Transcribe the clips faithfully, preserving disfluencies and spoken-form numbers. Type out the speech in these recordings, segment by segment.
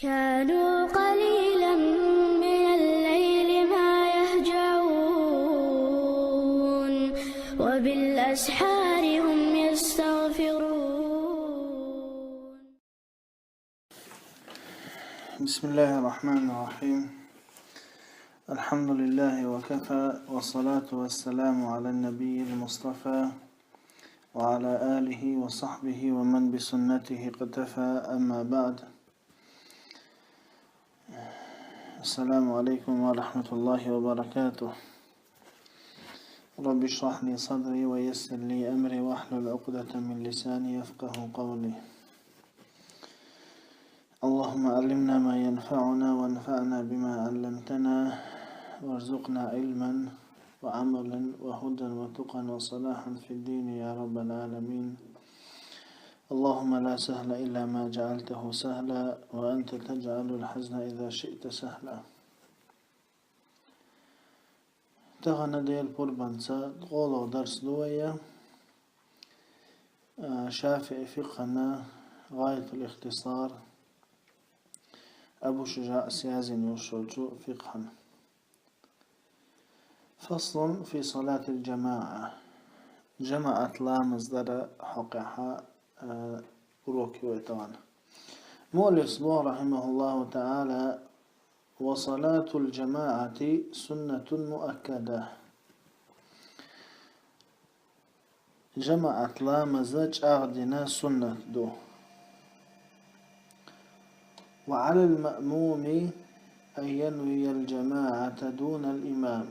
كانوا قليلا من الليل ما يهجعون، وبالأسحار هم يستغفرون. بسم الله الرحمن الرحيم. الحمد لله وكفى، والصلاة والسلام على النبي المصطفى وعلى آله وصحبه ومن بسنته اقتفى، أما بعد. السلام عليكم ورحمة الله وبركاته. رب اشرح لي صدري ويسر لي أمري واحلل عقدة من لساني يفقه قولي. اللهم علمنا ما ينفعنا وانفعنا بما علمتنا وارزقنا علما وعملا وهدى وتقى وصلاحا في الدين يا رب العالمين. اللهم لا سهل إلا ما جعلته سهلا وأنت تجعل الحزن إذا شئت سهلا. Тахана дел пурбанца къоло дарс дуая. А, Шафиъи фикъхана Гъаятул ихтисар, Абу Шужаъ Сязин йолчу фикъхана. فصل في صلاة الجماعة. Жамаат ламаз дара хьокъехьа, а, урок ю тахана. Муаллиф боху, رحمه الله تعالى: وصلاة الجماعة سنة مؤكدة. Жамаат ламаз чӀагӀдина суннат ду. وعلى المأموم أن ينوي الجماعة دون الإمام.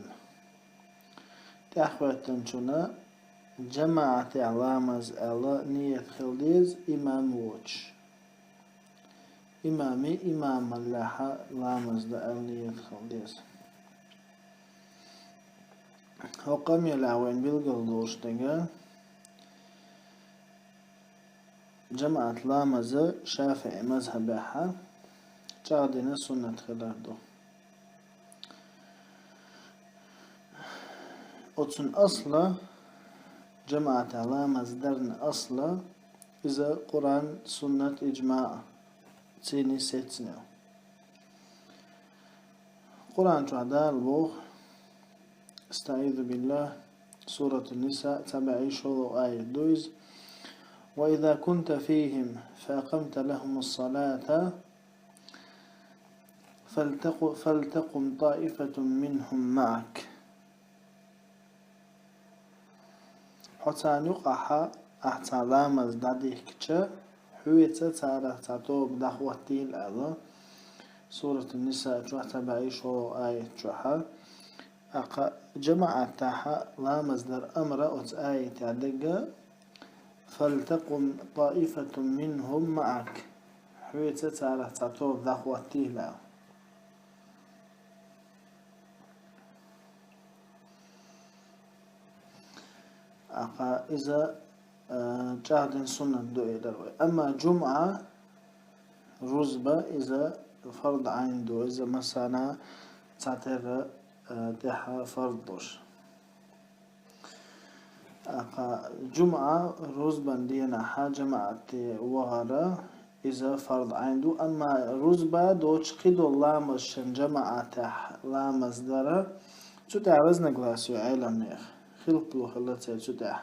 ТӀехьахӀоьттинчунна жамаатехь ламаз аьлла ниет хила деза имам воцуш. Имаме имамаллехьа ламаз дан аьлла ниет хила деза. ХӀокху къамелехь вайна билгал долуш дерг, жамаат ламаз Шафиъи мазхьабехьа чӀагӀдина суннат хилар ду. Оцун асла, жамаатехь ламаз дарна асла, иза Къуръан, суннат, иджмаъ цӀийне сецна. Къуръан чохь Дала боху, أستعيذ بالله, Суратун Ниса, цхьа бӀе шолгӀа аят ду иза: وإذا كنت فيهم فأقمت لهم الصلاة فلتق-، فلتقم طائفة منهم معك. Хьо царна юкъахь ахь цхьа ламаз дӀадихкича, хьоьца царах цхьа тоба дӀахӀоттийла аьлла, Суратун Ниса чохь цхьа бӀе шолгӀа аят чохь. ТӀаккха жамаатехьа ламаз дар амра оцу аятехь дерг: فلتقم طائفة منهم معك. Хьоьца царах цхьа тоба дӀахӀоттийла аьлла. ТӀаккха иза, а, чӀагӀдина суннат ду элира вай. Амма жумӀа, рузба, иза фард Ӏайн ду, иза массарна цхьатерра, а, тӀехьа фард долуш. ТӀаккха жумӀа рузбан дийнахьа жамаате вахара, иза фард Ӏайн ду, амма рузба доцу кхидолу ламазашна жамаатехь ламаз дара, цу тӀехь разногласие ю Ӏеламнехан, хилпало хилла церан цу тӀехь.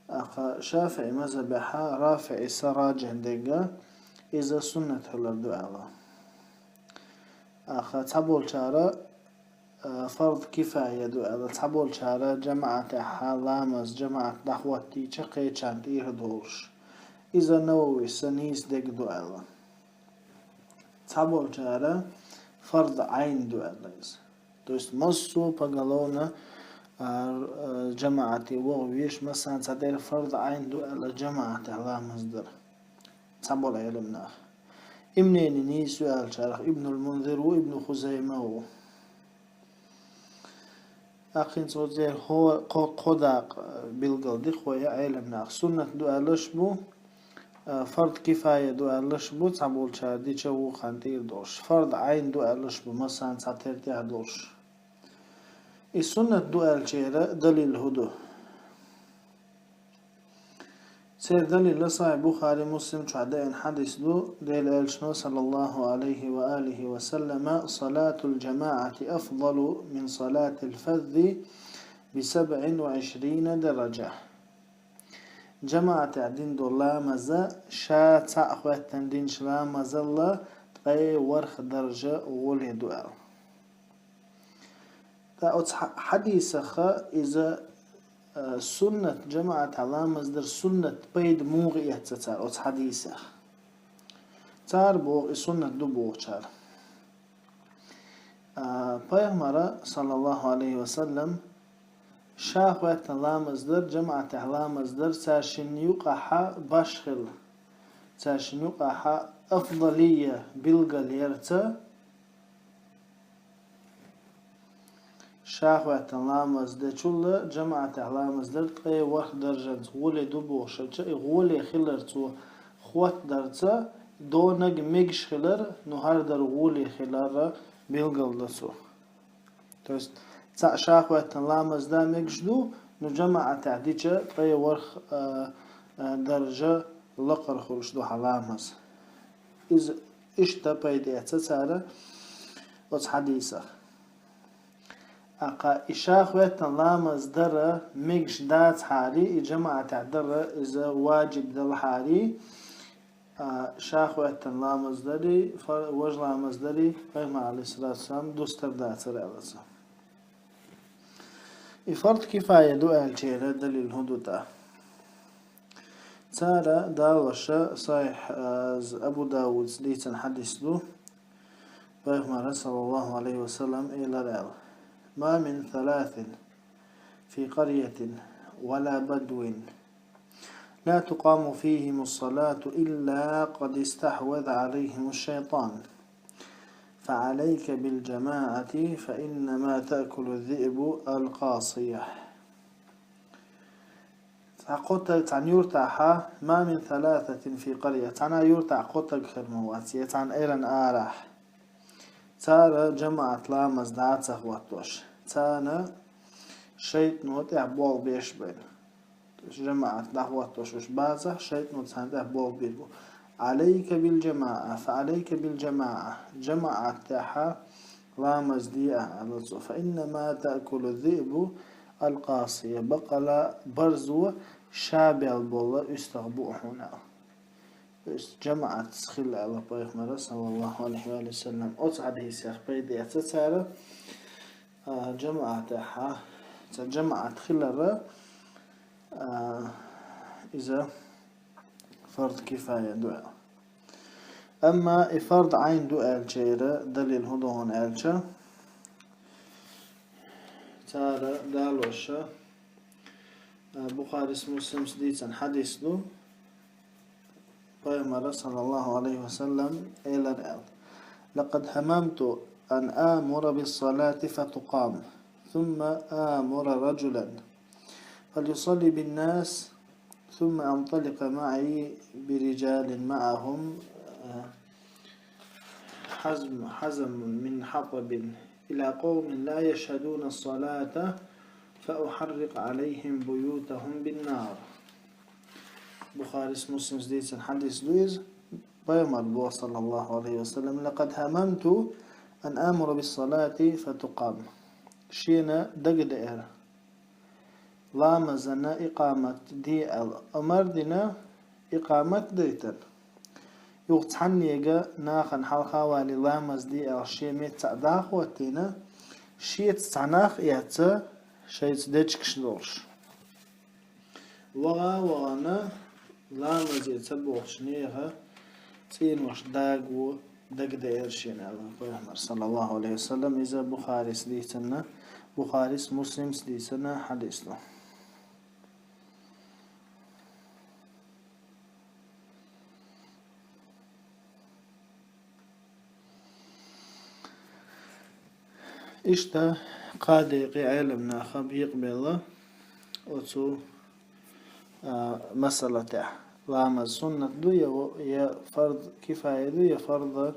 ТӀаккха Шафиъи мазхьабехьа рафиъи са раджихь дерг, иза суннат хилар ду аьлла. ТӀаккха цхьаболчара, а, фард кифая ду аьлла, цхьаболчара жамаатехьа ламаз, жамаат дӀахӀоттийча кхечарна тӀера долуш. Иза Нававис нийса дерг ду аьлла. Цхьаболчара фард Ӏайн ду аьлла иза. То есть массо а поголовно, а, а, жамаате ваха везаш, массарна цхьатерра фард Ӏайн ду аьлла жамаатехь ламаз дар. Цхьаболу Ӏеламнаха. Имнени нийса ю аьллачарах Ибнул Мунзир ву, Ибну Хузайма ву. ТӀаккха хӀинца оцу церан хӀо-, кхо-, кхо дакъа билгал ди кхо я Ӏеламнаха. Суннат ду аьллаш бу, а, фард кифая ду аьллаш бу, цхьаболчара дича вукхарна тӀера долуш. Фард Ӏайн ду аьллаш бу, массарна цхьатерра тӀехь долуш. И суннат ду аьллачеран далил хӀун ду? Церан далил Сахьихь Бухари, Муслим чу деана хьадис ду, Делан Элчано, саллаллаху Ӏалайхи ва алихи ва саллама: «صلاة الجماعة أفضل من صلاة الفذ بسبع وعشرين درجة». ЖамаӀатехь дина долу ламаз ша цхьаъ хӀоьттина динчу ламазал ткъе ворхӀ даржа гӀоле ду аьлла. Ткъа оцу хьа-, хьадисах иза, а, суннат, жамаӀатехь ламаз дар суннат пайда муха эцна цара оцу хьадисах? Цара боху, и суннат ду бохучара. А, Пайхамара, саллаллаху Ӏалайхи ва саллам, ша хӀоьттина ламаз дар, жамаӀатехь ламаз дар, цара шинна юкъахь баш хила, цара шинна юкъахь афдалия билгал ярца, ша хӀоьттина ламаз дечул а, жамаӀатехь ламаз дар ткъе ворхӀ даржанца гӀоле ду бохуш, и гӀоле хилар цо хӀоттадарца, донаг мегаш хилар, ну, хӀара дар гӀоле хилар билгал до цо. То есть, цхьаъ ша хӀоьттина ламаз дан мегаш ду, ну, жамаӀатехь дича ткъе ворхӀ, а, а, даржа лакхара хуьлуш ду хьан ламаз. Иза иштта пайда эцна цара оцу хьадисах. Аккха и ша хӀоьттина ламаз дара мегаш дацахьара, и жамаӀатехь дара иза ваджиб далахьара, а, ша хӀоьттина ламаз дари, фар-, важа ламаз дари, Пайхамара, Ӏалайхиссалату вассалам, дустар дацара аьлла цо. И фард кифая ду аьллачеран далил хӀун ду тӀаккха? Цара далош Сахьихь, а, Абу Дауда дийцина хьадис ду, Пайхамара, саллаллаху Ӏалайхи ва саллам, элира аьлла: «ما من ثلاث في قرية ولا بدو لا تقام فيهم الصلاة إلا قد استحوذ عليهم الشيطان، فعليك بالجماعة فإنما تأكل الذئب القاصية». Цхьа кхо таг цхьана юьртахь, «ما من ثلاثة في قرية», цхьана юьртахь кхо таг хир ма вац, я цхьана эрна арахь. Цара жамаӀат ламаз дӀа ца хӀоттош, царна шайтӀано тӀехь болх беш байна. То есть жамаӀат дӀахӀоттош уьш бацахь, шайтӀано царна тӀехь болх бийр бу. «عليك بالجماعة، فعليك بالجماعة». ЖамаӀат тӀехь ламаз де ахь, аьлла цо. «فإنما تأكل الذئب القاصية». Баккъала барзо ша бел болу уьстагӀ бу хьуна, аьлла. То есть жамаӀатца хила аьлла Пайхамара, саллаллаху Ӏалайхи ва саллам. Оцу хьадисех пайда эцна цара, а, жамаӀатехь, цхьа жамаӀат хилар, а, иза фард кифая ду аьлла. Амма и фард Ӏайн ду аьллачеран далил хӀун ду хьуна аьлча, цара далош, а, Бухарис, Муслимс дийцина хьадис ду, Пайхамара, саллаллаху Ӏалайхи ва саллам, элира аьлла: «لقد هممت أن آمر بالصلاة فتقام، ثم آمر رجلا فليصلي بالناس، ثم أنطلق معي برجال معهم حزم، حزم من حطب، إلى قوم لا يشهدون الصلاة، فأحرق عليهم بيوتهم بالنار». Бухарис, Муслимс дийцина хьадис ду иза. Пайхамара боху, саллаллаху Ӏалайхи ва саллам: «لقد هممت أن آمر بالصلاة فتقام». Шена дагадеара ламазана икъамат де аьлла. Амар дина, икъамат дайтина. Юха цхьаннега нахана хьалха а валий ламаз де аьлла шен меттаца дӀа а хӀоттийна, шеца цхьа нах а эцна, шайца дечигаш долуш. ВагӀа а вахана, ламазе ца бохучу нехан цӀенош дагаван дагадеара шена аьлла Пайхамара, саллаллаху Ӏалайхи ва саллам. Иза Бухарис дийцина, Бухарис, Муслимс дийцина хьадис ду. Иштта кхаа декъе Ӏеламнаха бекъабелла оцу, а, масала тӀехь. Ламаз суннат ду, я, я фард кифая ду, я фард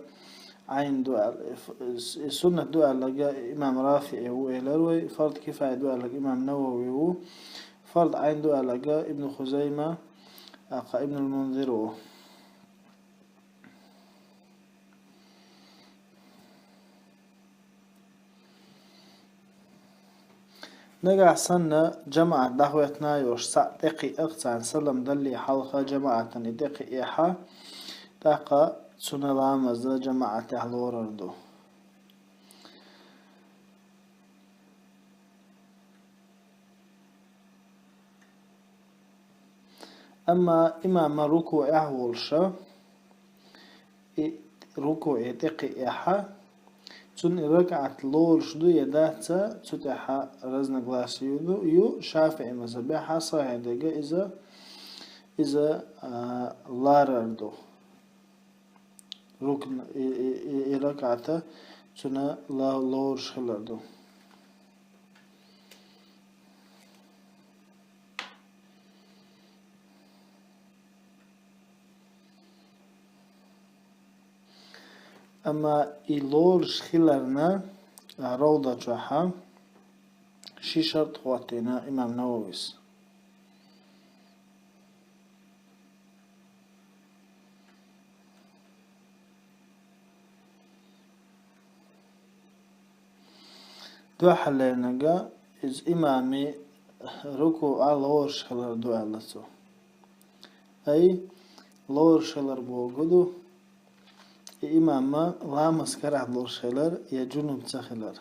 Ӏайн ду аьлла. И суннат ду аьлларг имам РафиӀи ву элира вай, фард кифая ду аьлларг имам Навави ву, фард Ӏайн ду аьлларг Ибн Хузайма, ТӀаккха Ибнул Мунзир ву. Нагахь санна жамаӀат дӀахӀоьттина йолуш цхьаъ тӀекхиъна, царна салам даллале хьалха жамаӀатана и тӀекхиъехь, тӀаккха цуьнан ламаз жамаӀатехь лорар ду. Амма имам рукуӀехь волуш, и рукуӀе тӀекхиъехь, цуьнан и ракаӀат лоруш ду я дац, цу тӀехь разногласие ю, ю ШафиӀи мазхабехь, сахьихь дерг иза, иза, а, ларар ду. Рукн, и, и, и, и ракаӀат цуьнан ла-, лоруш хилар ду. Амма и лоруш хиларна, а, Равда чохь ши шарт хӀоттийна имам Нававис. Дуьххьарлерниг иза имами рукуӀехь лоруш хилар ду аьлла цо. Ай, лоруш хилар бохург ду, и имам ламаз карахь долуш хилар я жунуб ца хилар.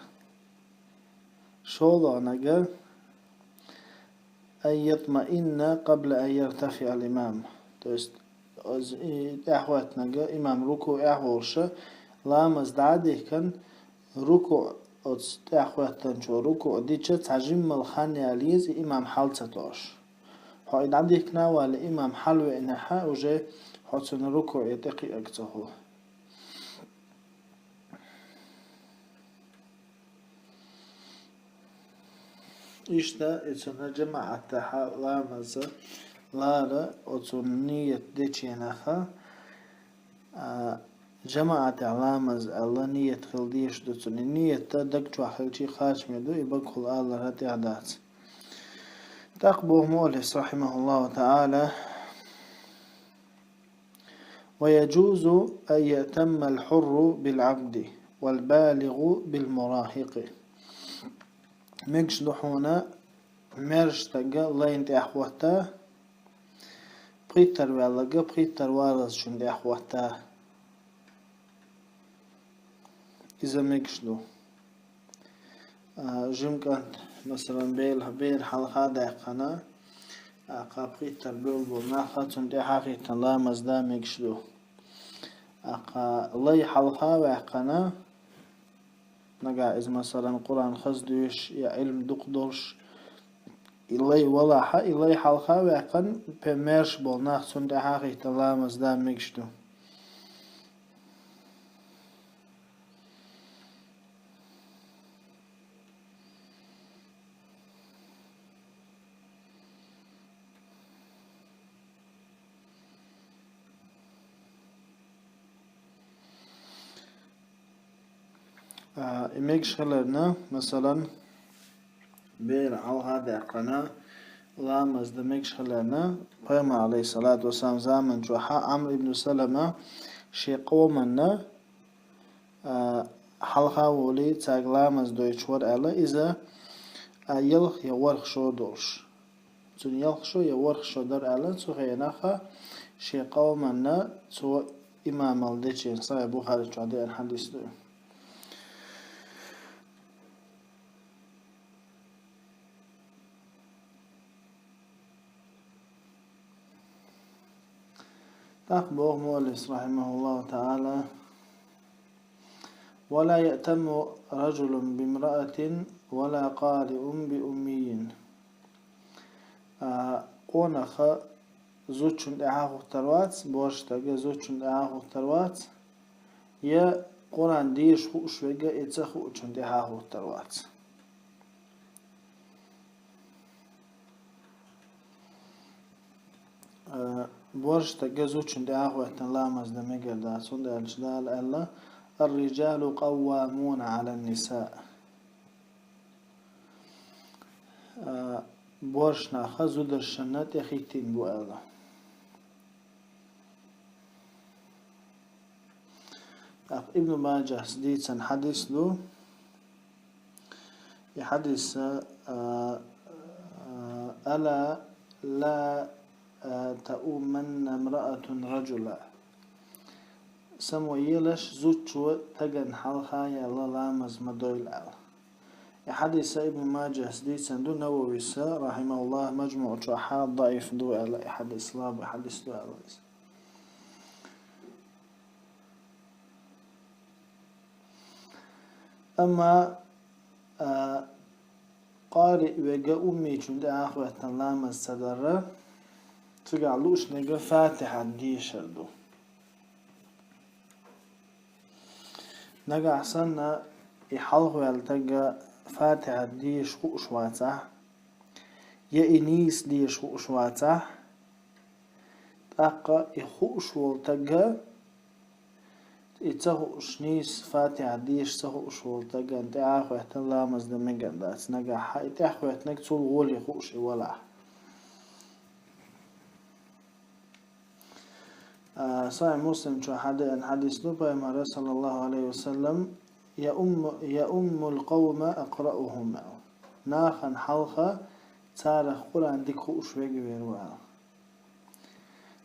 ШолгӀаниг: «Ан ятмаинна къабла ан яртафиӀал имам». То есть, оз-, и тӀаьхьахӀоьттинарг имам рукуӀехь волуш, ламаз дӀа а дихкина, рукуӀ, оцу тӀаьхьахӀоьттинчо рукуӀ дича, цхьа жиммал хан яла еза и имам хьал ца тоуш. Хьо и дӀадихкина а валале, имам хьалавеънехь, уже хьо цуьнан рукуӀе тӀекхиарг ца хуьлу. Иштта, и цуьнан жамаӀатехь ламаз лара оцу ният дечу хенахь, а, жамаӀатехь ламаз аьлла ният хила дезаш ду цуьнан. И ният даг чохь хилча кхачаме ду, и багахула аларах тӀехь дац. ТӀаккха боху муаллифа, рахьимахуллаху таӀала: «Ва яжузу ан яътаммал хьурру бил Ӏабди, вал балигъу бил мурахикъи». Мегаш ду хьуна маьрша стаг лайна тӀаьхьахӀотта, пхийттара ваьлларг пхийттара валлазчунна тӀаьхьахӀотта. Иза мегаш ду. А, жима кӀант, масалан, бер, бер хьалха а даьккхина, а, кхин пхийттара буьйлабелла нах а цунна тӀаьхьа а хӀиттина ламаз дан мегаш ду. А, кхин лай хьалха а ваьккхина, нагахь иза, масалан, Къуръан хаза доьшуш я Ӏилма дукха долуш, и лай валахь, и лай хьалха а ваьккхина, пе-, маьрша болу нах цунна тӀаьхьа а хӀиттина ламаз дан мегаш ду. А, и мегаш хиларна, масалан, бер хьалха а даьккхина, ламаз дан мегаш хиларна, Пайхамар, алейхиссалату вассалам, заман чохь Ӏамр ибн Салама шен къоманна, а, хьалха а волий, цаьрга ламаз дойтуш вара аьлла, иза, а, ялх я ворхӀ шо долуш. Цуьнан ялх шо я ворхӀ шо дара аьлла, цу хенахь шен къоманна цо имамалла дечу хенахь, Сахьихь Бухари чохь деана хьадис ду. ТӀаккха боху муаллифа, рахьимахуллаху таӀала: «Ва ла яътамму ражулун бимраатин, ва ла къариун биуммийин». А, къонах зудчунна тӀаьхьа хӀуттур вац, боьрша стаг зудчунна тӀаьхьа хӀуттур вац, я Къуръан дешаш хууш верг и ца хуучунна тӀаьхьа хӀуттур вац. Э, боьрша стаг зудчунна тӀаьхьа хӀоьттина ламаз дан мегар дац, хӀунда аьлча Дала аьлла: «Ар-риджалу къаввамуна Ӏалан-нисаъ». Э, боьрша нах зударшна тӀехӀиттийна бу аьлла. ТӀаккха Ибн Маджахьас дийцина хьадис ду. И хьадис, а, а, «ألا لا تؤمن امرأة رجلا». Само елаш зудчо стагана хьалха яьлла ламаз ма дойла аьлла. И хьадис Ибн Маджахьас дийцина ду, Нававис, рахьимахуллахь, МаджмуӀ чу хьа даӀиф ду аьлла, и хьадис, слабый хьадис ду аьлла иза. Амма, а, къариъ верг, уммичун тӀехьа хӀоьттина ламаз ца дар, цигахь луш нагахь Фатихьат дешар ду. Нагахь санна и хьалхаваьлла стаг Фатихьат дешаш хууш вацахь, я и нийса дешаш хууш вацахь, тӀаккха и хууш волу стаг, и ца хууш, нийса Фатихьат дешаш ца хууш волу стагана тӀехьа хӀоьттина ламаз дан мегар дац. Нагахь и тӀехьа хӀоьттинарг цул гӀоле хууш и валахь. А, Сахьихь Муслим чу хьадеана хьадис ду, Пайхамара, саллаллаху Ӏалайхи ва саллам, «يؤم، يؤم القوم أقرؤهم». Нахана хьалха царах Къуръан дика хууш верг вер ву аьлла.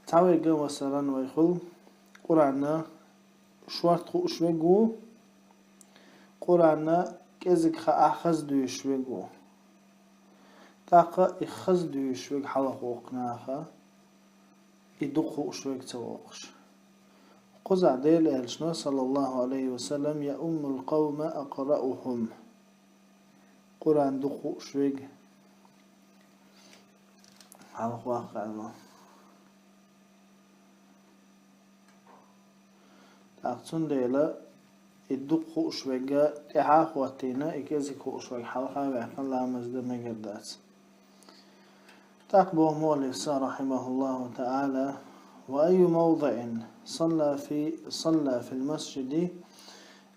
Цхьаверг, масалан, вай хуьлу, Къуръан шорта хууш верг ву, Къуръан кӀезиг хаахь хаза дуьйш верг ву. ТӀаккха и хаза дуьйш верг хьалха воккху наха, и дукха хууш верг ца воккхуш. Кхузахь Делан Элчано, саллаллаху Ӏалайхи ва саллам, «يؤم القوم أقرؤهم». Къуръан дукха хууш верг хьалха ваккха аьлла. ТӀаккха цундела и дукха хууш верг тӀехьа хӀоттийна, и кӀезиг хууш верг хьалха ваьккхина ламаз дан мегар дац. ТӀаккха боху муаллифа, рахьимахуллаху таӀала: «وأي موضع صلى في، صلى في المسجد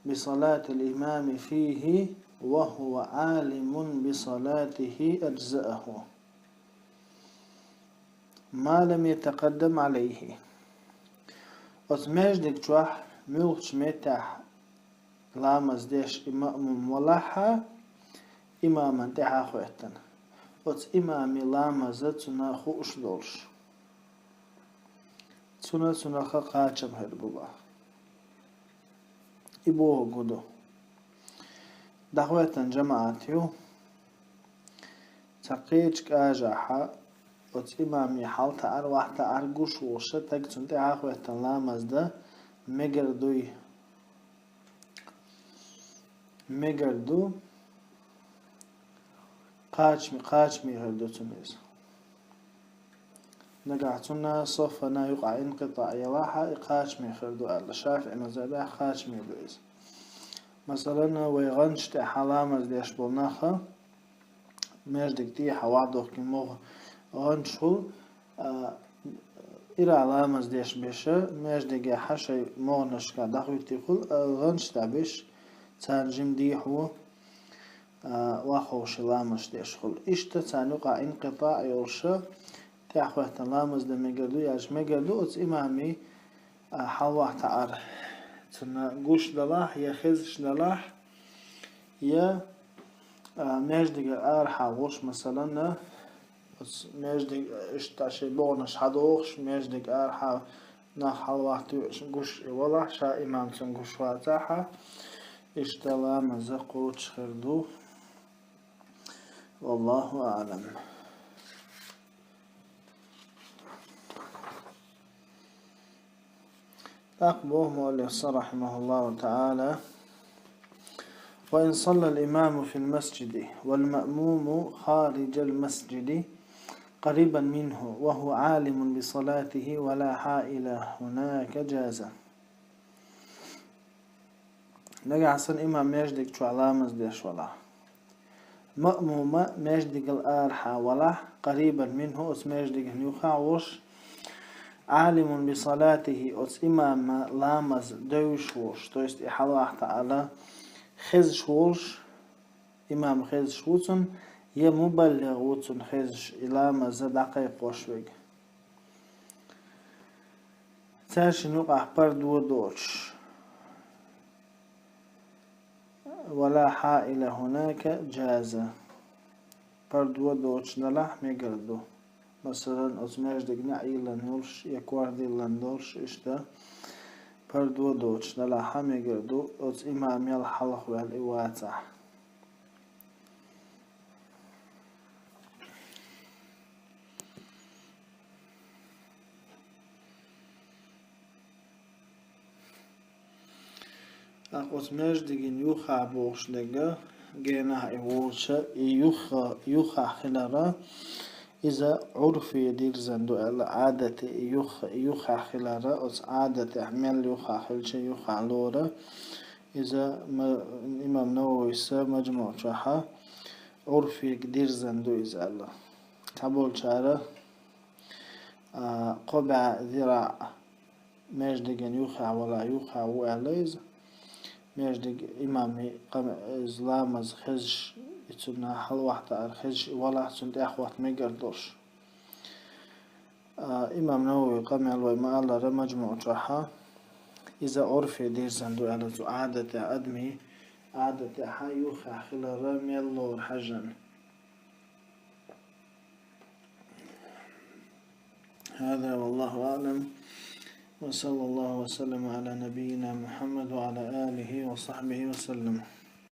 بصلاة الإمام فيه وهو عالم بصلاته أجزأه». «ما لم يتقدم عليه». Оцу маьждиг чохь муьлхачу меттехь ламаз деш и маъмум валахьа, имаман тӀаьхьа хӀоьттина, оцу имаман ламаз цунна хууш долуш, цунна, цунах кхачам хир бу боху. И бохург ду. ДӀахӀоьттина жамаӀат ю. Цхьа кхечу кӀажахьа оцу имаман хьал таӀар, вахь таӀар гуш волуш стаг, цунна тӀаьхьа хӀоьттина ламаз дан мегар дуй? Мегар ду. Кхачаме, кхачаме хир ду цунна иза. Нагахь цунна саффана юкъахь инкъитаъ ялахьа, и кхачаме хир ду аьлла. ШафиӀи мазхабехь кхачаме ду иза. Масалан, вай гӀанташ тӀехь ламаз деш болу нах, маьждиг тӀехьа вахь дохкий могӀа гӀанташ хуьлу, а, ира ламаз деш берш, маьждигехь шайн могӀанашка дӀахӀуьттий хуьлу, а, гӀанташ тӀехь берш, царна жима дехьо, а, вахховша ламаз деш хуьлу. Иштта царна юкъахь инкъитаъ йолуш, тӀаьхьа хӀоьттина ламаз дан мегар ду, яьлча мегар ду оцу имаман, а, хьал вахь таӀар, цунна гуш далахь я хезаш далахь, я, а, маьждиган арахьа волуш, масалан, оцу маьждиг, иштта шайн могӀанаш хьадохуш, маьждиган арахьа нах хьал вахь тоьуш гуш и валахь, ша имам цунна гуш вацахьа, иштта ламаз кхочуш хир ду. Валлаху аӀлам. ТӀаккха боху муаллифа, рахьимахуллаху таӀала: «وإن صلى الإمام في المسجد والمأموم خارج المسجد قريبا منه وهو عالم بصلاته ولا حائل هناك جاز». Нагахь санна имам маьждиг чохь ламаз деш валахь, маъмума маьждигал арахьа валахь, къарибан минху, оцу маьждиган юххехь волуш, Ӏалимун би салатихи, оцу имама ламаз девзаш волуш, то есть и хьалавахьта Ӏала хезаш волуш, имам хезаш ву цунна, я мубаллигӀ ву цунна хезаш, и ламаз дӀакхайкхош верг. Цаьршинна юкъахь пардо доцуш, ولا حائل هناك جاز. Пардо доцуш далахь мегар ду. Масалан, оцу маьждиг неӀ йиллина йолуш я кор диллина долуш, иштта пардо доцуш далахь мегар ду, оцу имам ял хьалха ваьлла и вацахь. ТӀаккха оцу маьждиган юххехь бохуш дерг, генахь и волча, и юххе-, юххехь хилар, иза Ӏурфе дирзина ду аьлла, Ӏадате и юххе-, юххехь хилар, оцу Ӏадатехь мел юххехь хилча юххехь лору, иза ма-, имам Нававис МаджмуӀ чохь Ӏурфега дирзина ду иза аьлла. Цхьаболчара, а, кхо бӀе зираӀ маьждиган юххехь вала, юххехь ву аьлла иза. Маьждиг имаме къам-, иза ламаз хезаш, и цунна хьалавахьа таар хезаш, и валахь цунна тӀехь хӀотта мегар долуш. А, имам Навави къамел вай ма-аллара МаджмуӀ чохь, иза Ӏурфе дирзина ду аьлла, цу Ӏадатехь, адамийн Ӏадатехь юххехь хилар мел лору хьаьжжина. هذا والله أعلم، وصلى الله وسلم على نبينا محمد وعلى آله وصحبه وسلم.